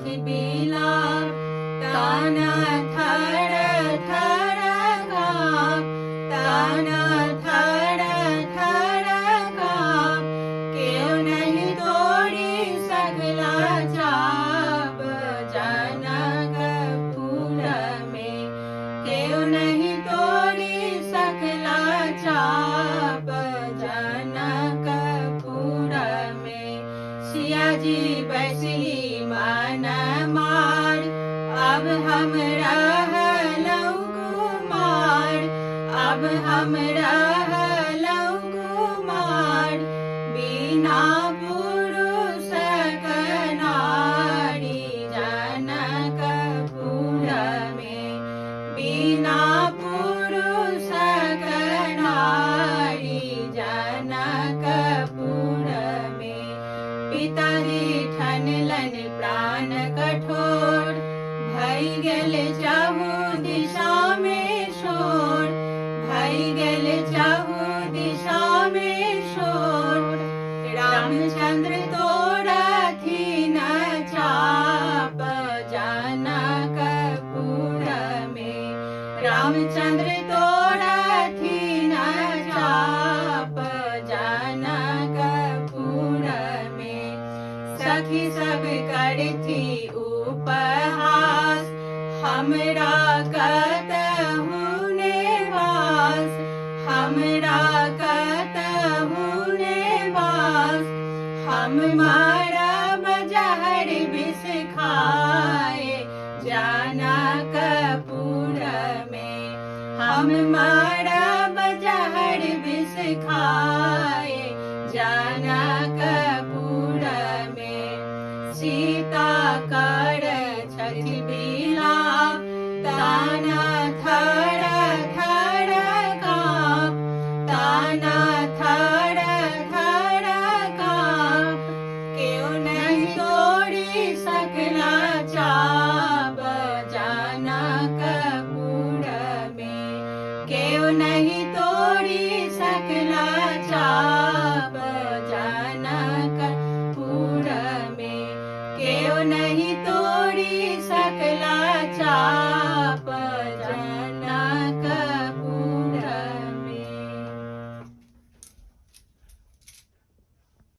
छथि बिलाप, ताना थर थर काँप, ताना थर थर काँप, केओ नहि तोड़ि सकला चाप जनकपुरमे, केओ नहि तोड़ि सकला चाप जनकपुरमे। सियाजी बैसली मन मार, अब हम रहलहुँ कुमार, अब हम रहलहुँ कुमार, बिना पुरुषक नारी जनकपुरमे, बिना पुरुषक नारी जनकपुरमे। पिताजी ठनलनि प्राण कठोर, भई गेल चहु दिशामे शोर, भई गेल चहु दिशामे शोर, रामचंद्र तोड़थिन चाप जनकपुरमे, रामचंद्र तोड़थिन चाप जनकपुरमे। सखी सब करथि उपहास, हमरा कतहु ने वास, हमरा कतहु ने वास, हम मरब जहर विष खाए जनकपुरमे, हम मरब जहर विष खाए जनकपुरमे। सीता कर छथि बिलाप, ताना थर थर काँप, ताना थर थर काँप, केओ नहि तोड़ि सकला चाप जनकपुरमे, केओ नहि तोड़ि सकला चाप जनकपुरमे, केओ नहि तोड़ि सकला चाप।